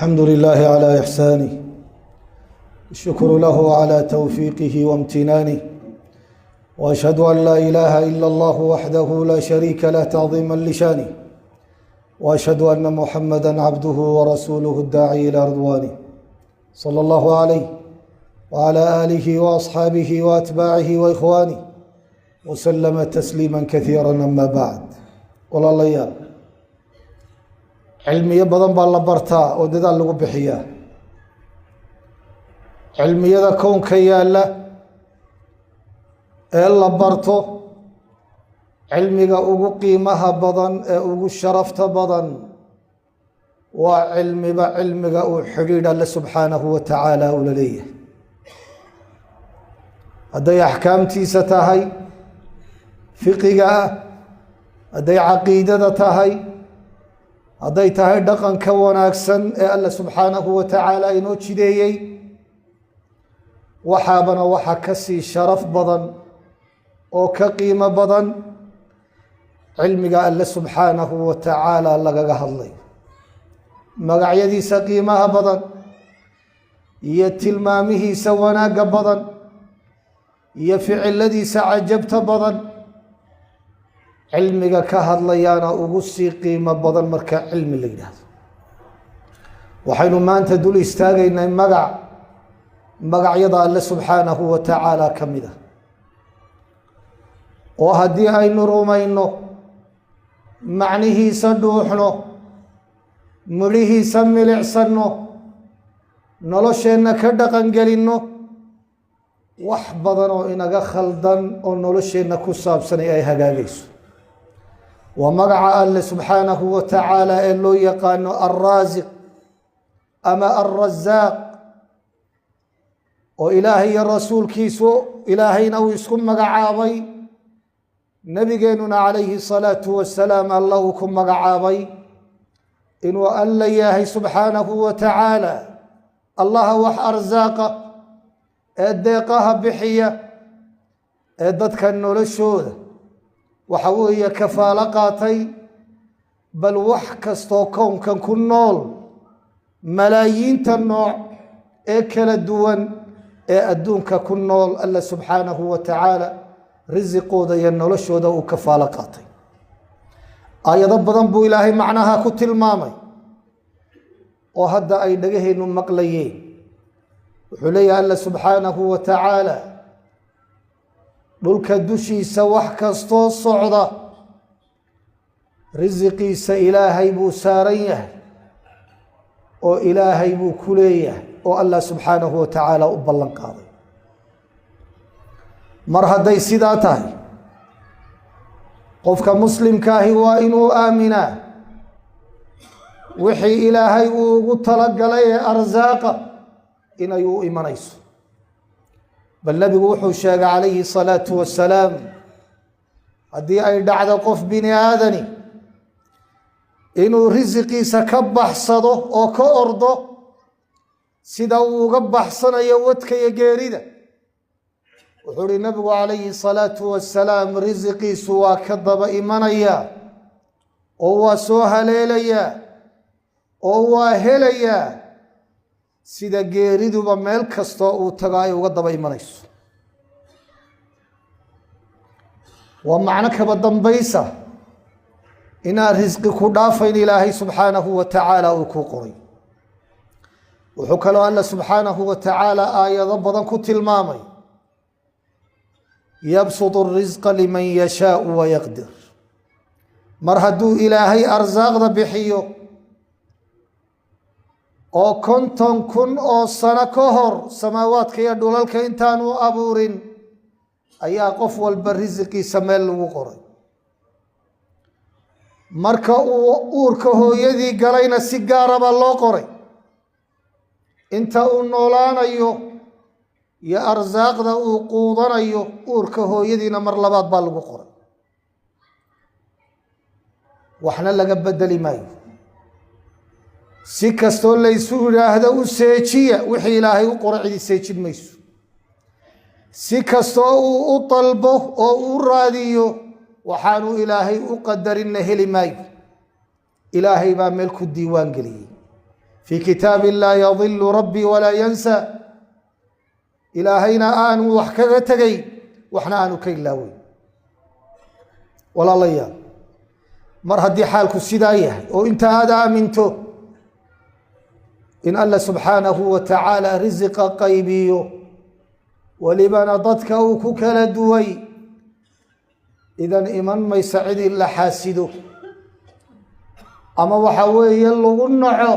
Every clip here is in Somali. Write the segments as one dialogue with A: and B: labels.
A: الحمد لله على إحسانه، الشكر له على توفيقه وامتنانه، وأشهد أن لا إله إلا الله وحده لا شريك له تعظيما لشانه، وأشهد أن محمدا عبده ورسوله الداعي إلى رضوانه، صلى الله عليه وعلى آله وأصحابه وأتباعه وإخوانه وسلم تسليما كثيرا. أما بعد، walaalayaal, cilmiyo badan baa la bartaa oo dadaal lagu bixiyaa. Cilmiyada kownka yaalla ee la barto, cilmiga ugu qiimaha badan ee ugu sharafta badan waa cilmiba cilmiga uu xidhiidh Alle subxaanahu wa tacaala ula leeyahay, hadday axkaamtiisa tahay fiqiga ah, hadday caqiidada tahay, hadday tahay dhaqanka wanaagsan ee Alla subxaanahu wa tacaala inoo jideeyey. Waxaabana waxa ka sii sharaf badan oo ka qiimo badan cilmiga Alle subxaanahu wa tacaala lagaga hadlay, magacyadiisa qiimaha badan iyo tilmaamihiisa wanaagga badan iyo ficiladiisa cajabta badan. Cilmiga ka hadlayaana ugu sii qiimo badan. Marka cilmi la yidhaahdo, waxaynu maanta dul istaagaynay magac magacyada Alle subxaanahu wa tacaala ka mid ah, oo haddii aynu rumayno, macnihiisa dhuuxno, midhihiisa milicsanno, nolosheenna ka dhaqangelinno, wax badan oo inaga khaldan oo nolosheenna ku saabsanay ay hagaagayso. Waa magaca Alle subxaanahu wa tacaala ee loo yaqaano Alraasiq ama Alrasaaq, oo Ilaahay iyo rasuulkiisu, Ilaahayna uu isku magacaabay, nabigeennuna calayhi salaatu wasalaam Alla uu ku magacaabay inuu Alla yahay subxaanahu wa tacaala Allaha wax arsaaqa ee deeqaha bixiya ee dadka noloshooda waxa weeye kafaalo qaatay, bal wax kastoo kownkan ku nool, malaayiinta nooc ee kala duwan ee adduunka ku nool, Alla subxaanahu wa tacaala risiqooda iyo noloshooda uu kafaalo qaatay. Aayado badan buu Ilaahay macnaha ku tilmaamay oo hadda ay dhagaheennu maqlayeen. Wuxuu leeyahay Alla subxaanahu wa tacaala: dhulka dushiisa wax kastoo socda risiqiisa Ilaahay buu saaran yahay oo Ilaahay buu ku leeyahay, oo Allah subxaanahu wa tacaala u ballan qaaday. Mar hadday sidaa tahay, qofka muslimkaahi waa inuu aaminaa wixii Ilaahay uu ugu talagalay ee arsaaqa inay u imanayso. Bal nebigu wuxuu sheegay calayhi salaatu wasalaam, haddii ay dhacdo qof bini aadani inuu risiqiisa ka baxsado oo ka ordo sida uu uga baxsanayo wadka iyo geerida, wuxuu uhi nabigu calayhi salaatu wasalaam, risiqiisu waa ka daba imanaya oo waa soo haleelayaa oo waa helayaa, sida geeriduba meel kastoo uu tago ay uga daba imanayso. Waa macno kaba dambaysa inaan risqi ku dhaafayn Ilaahay subxaanahu wa tacaala uu ku qoray. Wuxuu kaloo Alla subxaanahu wa tacaala aayado badan ku tilmaamay: yabsutu الrisqa liman yashaau wayaqdir. Mar hadduu Ilaahay arsaaqda bixiyo oo 50,000 oo sano ka hor samaawaadka iyo dhulalka intaanu abuurin ayaa qof walba risiqiisa meel lagu qoray, marka uu uurka hooyadii galayna si gaaraba loo qoray, inta uu noolaanayo iyo arsaaqda uu quudanayo uurka hooyadiina mar labaad baa lagu qoray, waxna laga bedeli maayo. Si kastoo laysu yidhaahdo u seejiya, wixii Ilaahay u qoray cidi seejin mayso. Si kastoo uu u dalbo oo u raadiyo, waxaanu Ilaahay u qadarinna heli maayo. Ilaahay baa meel ku diiwaan geliyey. Fii kitaabin laa yadilu rabbii walaa yansa. Ilaahayna aanu wax kaga tegay, waxna aanu ka ilaaweyn. Walaalayaal, mar haddii xaalku sidaa yahay oo inta aada aaminto in Alla subxaanahu wa tacaala risiqa qaybiyo, welibana dadka uu ku kala duway, idan iman maysa cid in la xaasido ama waxa weeye lagu naco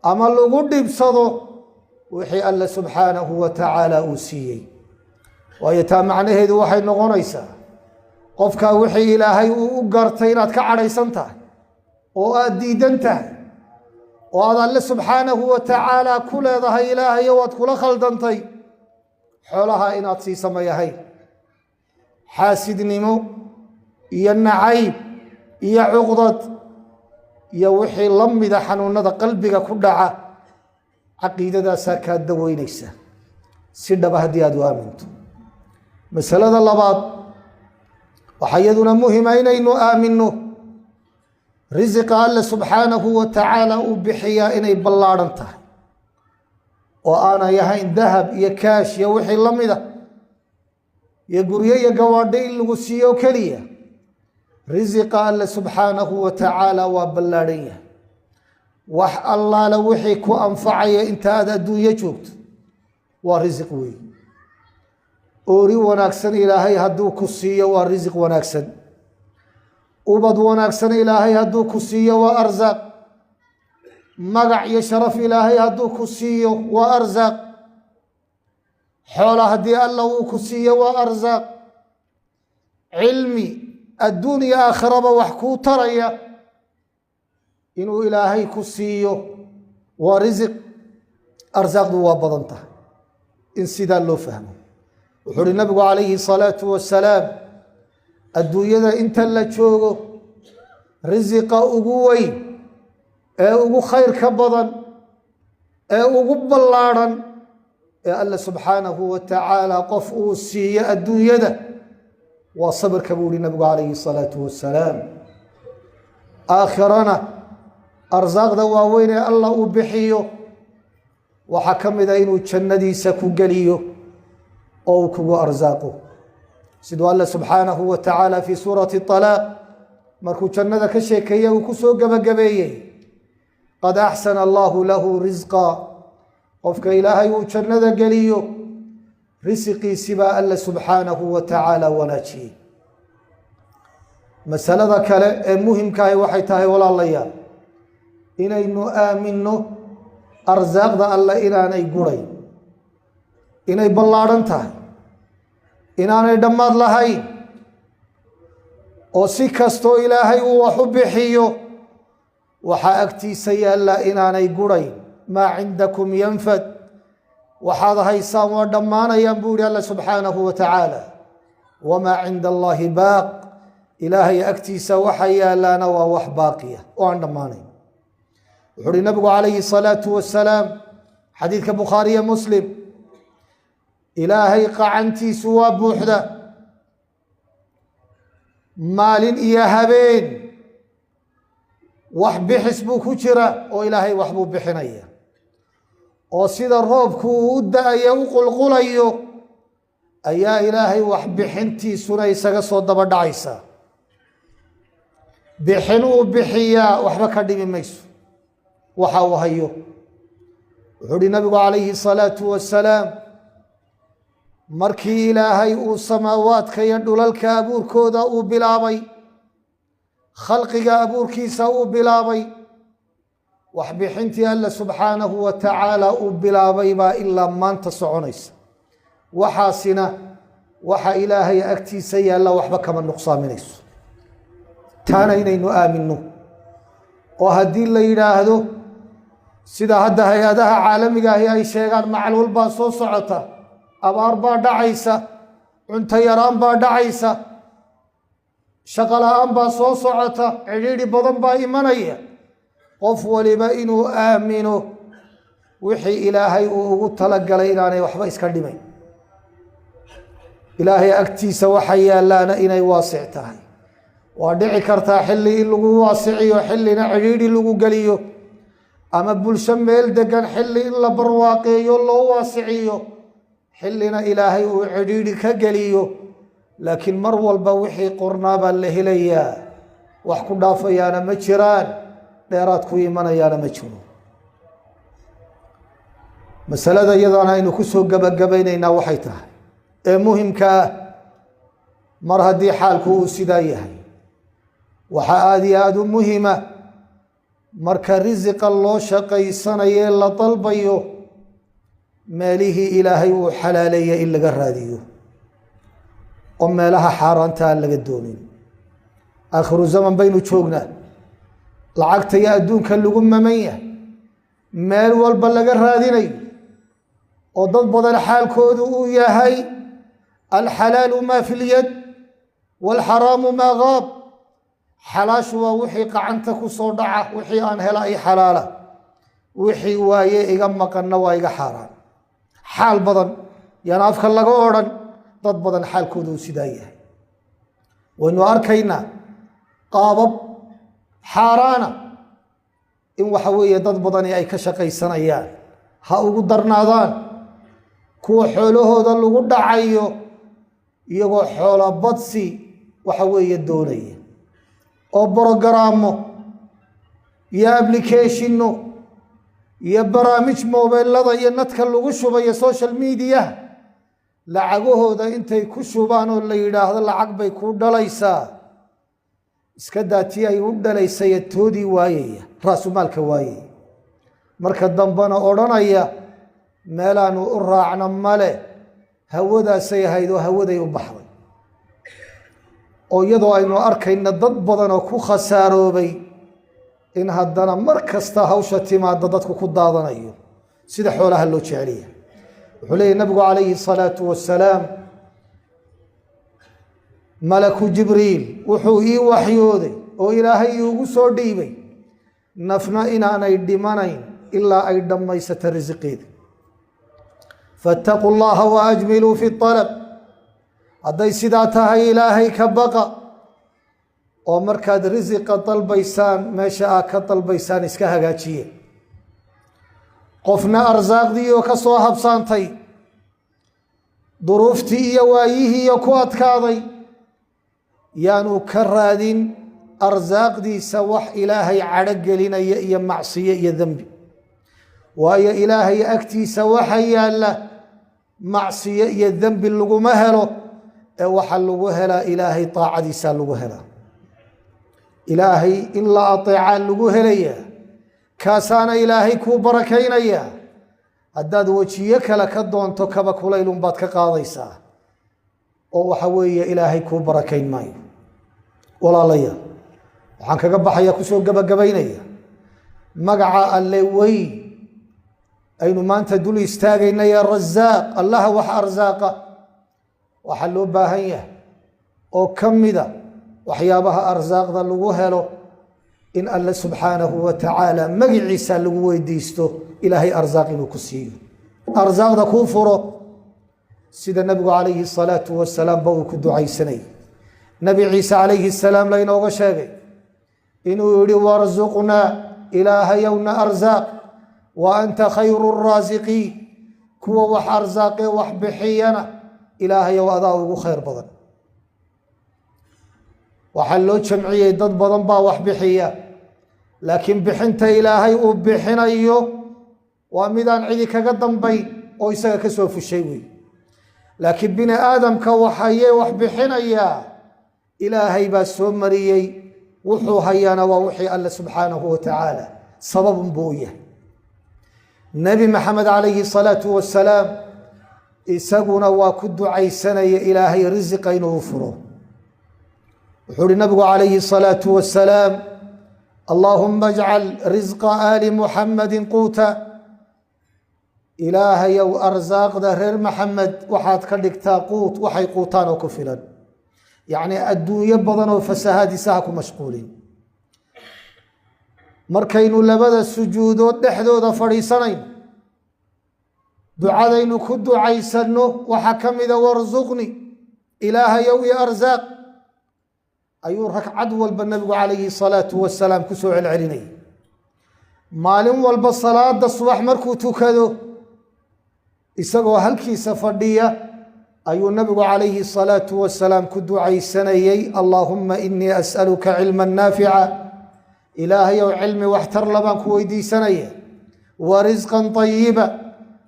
A: ama lagu dhibsado wixii Alla subxaanahu wa tacaala uu siiyey. Waayo, taa macnaheedu waxay noqonaysaa qofkaa wixii Ilaahay uu u gartay inaad ka cadhaysan tahay oo aada diidan tahay oo aad Alle subxaanahu wa tacaala ku leedahay: "Ilaahayo, waad kula khaldantay xoolaha inaad siisa may ahayn." Xaasidnimo iyo nacayb iyo cuqdad iyo wixii la mida xanuunada qalbiga ku dhaca, caqiidadaasaa kaa daweynaysa si dhaba haddii aad u aaminto. Masalada labaad waxaa iyaduna muhima inaynu aaminno risiqa Alle subxaanahu wa tacaala uu bixiyaa inay ballaadhan tahay oo aanay ahayn dahab iyo kaash iyo wixii la mida iyo guryo iyo gawaadho in lagu siiyo keliya. Risiqa Alle subxaanahu wa tacaala waa ballaadhan yahay. Wax allaale wixii ku anfacaya inta aad adduunyo joogto waa risiq weey. Oori wanaagsan Ilaahay hadduu ku siiyo, waa risiq wanaagsan. Ubad wanaagsan Ilaahay hadduu ku siiyo, waa arsaaq. Magac iyo sharaf Ilaahay hadduu ku siiyo, waa arsaaq. Xoola haddii Alla uu ku siiyo, waa arsaaq. Cilmi adduun iyo aakhiraba wax kuu taraya inuu Ilaahay ku siiyo, waa risiq. Arsaaqdu waa badan tahay in sidaa loo fahmo. Wuxuu uhi Nabigu calayhi salaatu wasalaam: adduunyada inta la joogo, risiqa ugu weyn ee ugu khayrka badan ee ugu ballaadhan ee Alla subxaanahu wa tacaala qof uu siiyo adduunyada waa sabirka, buu uhi Nabigu calayhi salaatu wasalaam. Aakhirana arsaaqda waaweyn ee Alla uu bixiyo waxaa ka mid a inuu jannadiisa ku geliyo oo uu kugu arsaaqo, siduu Alla subxaanahu wa tacaala fii suurati Alaaq markuu jannada ka sheekeeyey uu ku soo gebagabeeyey: "Qad axsana Allahu lahu risqa." Qofka Ilaahay uu jannada geliyo, risiqiisi baa Alla subxaanahu wa tacaala wanaajiyey. Masalada kale ee muhimkaahi waxay tahay, walaalayaal, inaynu aaminno arsaaqda Alle inaanay gurayn, inay ballaadhan tahay, inaanay dhammaad lahayn, oo si kastoo Ilaahay uu wax u bixiyo waxaa agtiisa yaalla inaanay gurayn. "Maa cindakum yanfad", waxaad haysaan waa dhammaanayaan, buu yihi Alla subxaanahu wa tacaala. "Wamaa cinda Allaahi baaq", Ilaahay agtiisa waxa yaalaana waa wax baaqiya oo aan dhammaanayn. Wuxuu uhi Nabigu calayhi salaatu wasalaam, xadiidka Bukhaariya Muslim: Ilaahay qacantiisu waa buuxda, maalin iyo habeen wax bixis buu ku jira, oo Ilaahay wax buu bixinaya, oo sida roobku uu u da-ayo, u qulqulayo, ayaa Ilaahay wax bixintiisuna isaga soo daba dhacaysa. Bixin uu bixiyaa waxba ka dhimi mayso waxa uu hayo. Wuxuu uhi Nabigu calayhi salaatu wasalaam: markii Ilaahay uu samaawaadka iyo dhulalka abuurkooda uu bilaabay, khalqiga abuurkiisa uu bilaabay, waxbixintii Alla subxaanahu wa tacaala uu bilaabay baa ilaa maanta soconaysa. Waxaasina waxa Ilaahay agtiisa yaalla waxba kama nuqsaaminayso. Taana inaynu aaminno, oo haddii la yidhaahdo, sida hadda hay-adaha caalamiga ahi ay sheegaan, macluul baa soo socota, abaar baa dhacaysa, cunto yaraan baa dhacaysa, shaqo la-aan baa soo socota, cidhiidhi badan baa imanaya, qof waliba inuu aamino wixii Ilaahay uu ugu talagalay inaanay waxba iska dhimayn, Ilaahay agtiisa waxa yaalaana inay waasic tahay. Waa dhici kartaa xilli in lagu waasiciyo, xillina cidhiidhi lagu geliyo. Ama bulsho meel degan xilli in la barwaaqeeyo loo waasiciyo, xillina Ilaahay uu cidhiidhi ka geliyo, laakiin mar walba wixii qornaa baa la helayaa. Wax ku dhaafayaana ma jiraan, dheeraad ku imanayaana ma jiro. Masalada iyadana aynu kusoo gebagabaynaynaa waxay tahay ee muhimka ah: mar haddii xaalku uu sidaa yahay, waxaa aada iyo aada u muhima marka risiqa loo shaqaysanayee la dalbayo, meelihii Ilaahay uu xalaaleeyay in laga raadiyo oo meelaha xaaraanta aan laga doonin. Aakhiru zaman baynu joognaa, lacagta iyo adduunka lagu maman yahay, meel walba laga raadinayo, oo dad badan xaalkoodu uu yahay alxalaalu maa fi lyad waalxaraamu maa gaab. Xalaashu waa wixii qacanta ku soo dhaca, wixii aan hela ay xalaala, wixii waaye iga maqanna waa iga xaaraan. Xaal badan yaan afka laga odhan, dad badan xaalkoodu uu sidaa yahay. Waynu arkaynaa qaabab xaaraana in waxa weeye dad badani ay ka shaqaysanayaan. Ha ugu darnaadaan kuwa xoolahooda lagu dhacayo, iyagoo xoola badsi waxa weeye doonaya, oo brogaraamo iyo applicationno iyo barnaamij mobeelada iyo nadka lagu shubayo, social mediaha, lacagahooda intay ku shubaan oo la yidhaahdo lacag bay ku dhalaysaa. Iska daa tii ay u dhalaysay, toodii waayaya, raasumaalka waayaya, marka dambena odhanaya meelaanu u raacno male, hawadaasay ahayd oo hawaday u baxday. Oo iyadoo aynu arkayna dad badan oo ku khasaaroobay, in haddana mar kasta hawsha timaada dadku ku daadanayo sida xoolaha loo jeceliya. Wuxuu leeyahy nabigu calayhi الsalaatu wasalaam: "Malaku Jibriil wuxuu ii waxyooday oo Ilaahay iigu soo dhiibay nafna inaanay dhimanayn ilaa ay dhammaysato risiqeeda. فاتقوا الله وأجملوا في الطلب." Hadday sidaa tahay, Ilaahay ka baqa oo markaad risiqa dalbaysaan, meesha aad ka dalbaysaan iska hagaajiye. Qofna arsaaqdii oo ka soo habsaantay, duruuftii iyo waayihiiyo ku adkaaday, yaanu ka raadin arsaaqdiisa wax Ilaahay cadho gelinaya iyo macsiyo iyo dembi, waayo Ilaahay agtiisa waxa yaalla macsiyo iyo dembi laguma helo, ee waxa lagu helaa Ilaahay taacadiisaa lagu helaa. Ilaahay in la ateecaa lagu helayaa, kaasaana Ilaahay kuu barakaynaya. Haddaad wejiyo kale ka doonto, kaba kulaylun baad ka qaadaysaa, oo waxa weeye Ilaahay kuu barakayn maayo. Walaalayaal, waxaan kaga baxaya, kusoo gabagabaynaya magaca Alle weyn aynu maanta dul istaagayna ee Rasaaq, Allaha wax arsaaqa. Waxaa loo baahan yahay oo ka mida waxyaabaha arsaaqda lagu helo in Alle subxaanahu wa tacaala magiciisa lagu weydiisto Ilaahay arsaaq inuu ku siiyo, arsaaqda kuu furo, sida nabigu calayhi الsalaatu wasalaam ba uu ku ducaysanayay. Nebi Ciise calayhi salaam laynooga sheegay inuu yihi: "وارزقنا," Ilaahayowna arsaaq, "وأنت خير الرازقين," kuwa wax arsaaqee wax bixiyana Ilaahayow adaa ugu khayr badan. Waxaa loo jamciyey dad badan baa wax bixiya, laakiin bixinta Ilaahay uu bixinayo waa midaan cidi kaga dambayn oo isaga ka soo fushay wey. Laakiin bini aadamka waxayee wax bixinayaa, Ilaahay baa soo mariyey. Wuxuu hayaana waa wixii Alle subxaanahu wa tacaala sababun buu u yahay. Nebi Maxamed calayhi salaatu wasalaam isaguna waa ku ducaysanaya Ilaahay risiqa inuu furo. Wuxuu uhi nabigu calayhi الsalaatu wasalaam: "اللهم اجعل رزق آل محمد قوتا." Ilaahayow, arsaaqda reer Maxamed waxaad ka dhigtaa quut, waxay quutaan oo ku filan. Yacni adduunyo badan oo fasahaadiisa ha ku mashquulin. Markaynu labada sujuudood dhexdooda fadhiisanayno, ducadaynu ku ducaysanno waxaa ka mida "وارزقني," Ilaahayow iyo arsaaq, ayuu ragcad walba nabigu calayhi salaatu wasalaam ku soo celcelinayay. Maalin walba salaada subax markuu tukado, isagoo halkiisa fadhiya, ayuu nabigu calayhi الsalaatu wasalaam ku ducaysanayey: "Allaahuma inii as'aluka cilma naafica", Ilaahayow, cilmi waxtar la baan ku weydiisanaya, "wa risqan طayiba",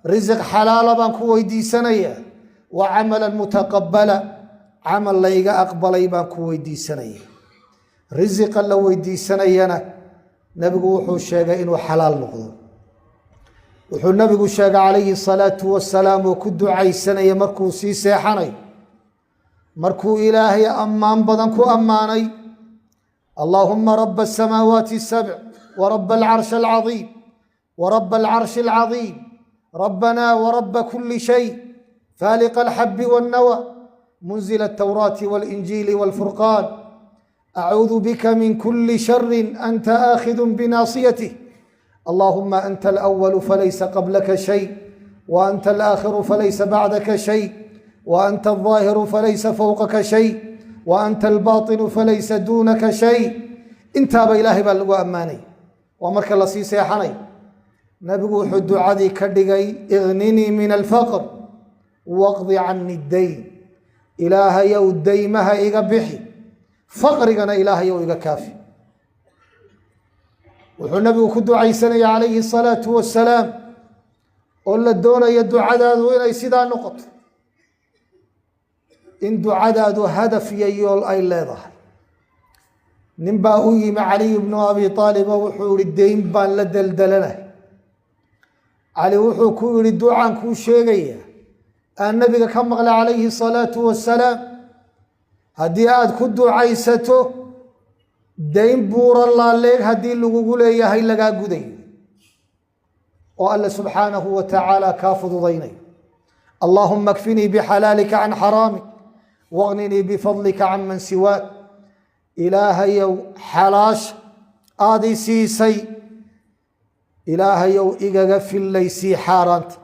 A: risiq xalaala baan ku weydiisanaya, "wa camalan mutaqabala", camal layga aqbalay baan ku weydiisanaya. Risiqa la weydiisanayana nebigu wuxuu sheegay inuu xalaal noqdo. Wuxuu nabigu sheegay calayhi salaatu wasalaam oo ku ducaysanaya markuu sii seexanay, markuu Ilaahay ammaan badan ku ammaanay: "Allaahuma raba asamaawaati الsabc waraba alcarsh alcaiim waraba alcarshi alcadiim, rabbana waraba kuli shay, faaliqa alxabi wاlnawa, munzil altawraati waاlinjiili wاlfurqaan, acuudu bika min kuli shari anta aakhidu binaasiyatih. Allahuma anta alأwl falaysa qablaka shay, wa anta alaakhiru falaysa bacdaka shay, wa anta alظaahiru falaysa fowqaka shay, wa anta albaطinu falaysa duunaka shay." Intaaba Ilaahay baa lagu ammaanay. Waa marka lasii seexanay. Nabigu wuxuu ducadii ka dhigay: "Igninii min alfaqr waqdi cani dayn." Ilaahayow, daymaha iga bixi, faqrigana Ilaahayow iga kaafi. Wuxuu nabigu ku ducaysanaya calayhi الsalaatu wasalaam, oo la doonaya ducadaadu inay sidaa noqoto, in ducadaadu hadaf iyo yool ay leedahay. Nin baa u yimi Caliy bnu Abi Aalib oo wuxuu yihi: "Deyn baan la deldelanay." Cali wuxuu ku yihi: "Ducaan kuu sheegaya aan nabiga ka maqlay calayhi الsalaatu wasalaam. Haddii aada ku ducaysato, dayn buura laaleeg haddii lagugu leeyahay lagaa gudayo, oo Alle subxaanahu wa tacaala kaa fududaynayo. Allaahuma akfinii bixalaalika can xaraamik, waqninii bifadlika can man siwaak." Ilaahayow, xalaasha aada i siisay, Ilaahayow, igaga fillaysii xaaraanta,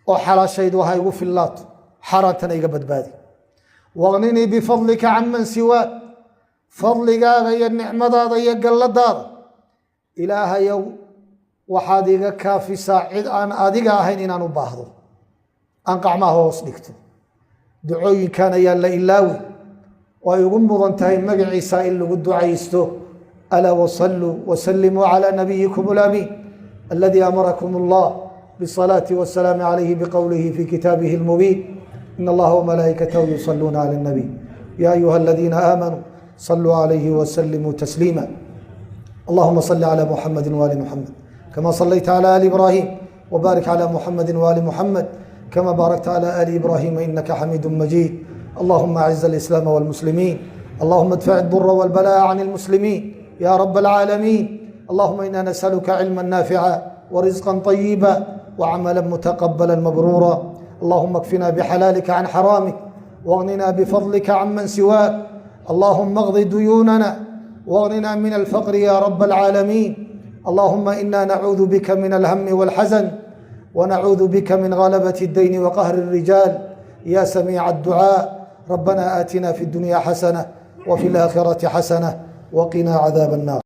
A: oo xalaashaydu ha igu fillaato, xaaraantana iga badbaadi. "Waqninii bifadlika can man siwaak", fadligaaga iyo nicmadaada iyo galladaada, Ilaahayow, waxaad iga kaafisaa cid aan adiga ahayn inaan u baahdo, aan qacmaha hoos dhigto. Ducooyinkan ayaa la ilaawi oo ay ugu mudan tahay magaciisa in lagu ducaysto. Alaa wasaluu wasalimuu calى nabiyikum اlamiin aladi amarakum اllah bالصalaaةi والsalaam عalayhi bqowlihi fi kitaabihi اlmubiin: in allaha wmalaa'ikatahu yusaluuna clى الnabiy, ya ayuha aladiina aamanuu saluu عalayhi wasalimuu tasliima. Allahuma صli عlى muxamadi wali muxamed kama salayta عlى ali ibrahim, wbarik عlى muxamadi wali muxamed kama baarakta عlى ali ibrahima inaka xamiidu majiid. Allahuma aciz alislaam wاlmuslimiin. Allahuma idfac اdura wاlbalaa can اlmuslimiin ya rab اlcaalamiin. Allahuma ina nasaluka cilma naafica warisqa طayiba wcamala mutaqabala mabruura. Allahuma akfina bxalaalika can xaraamik, wاgnina bfadlika can man siwaak. Allahuma اqdi duyuunana wاgnina min alfaqri ya rab اlcaalamiin. Allahuma ina nacuudu bika min alhami wاlxaزn, wnacuudu bika min galabaة اdayn waqahri الrijaal, ya samiica الducاء. Rabbana aatina fi اdunya xasana wfi اlآkhiraةi xasana wqina cadaab الnar.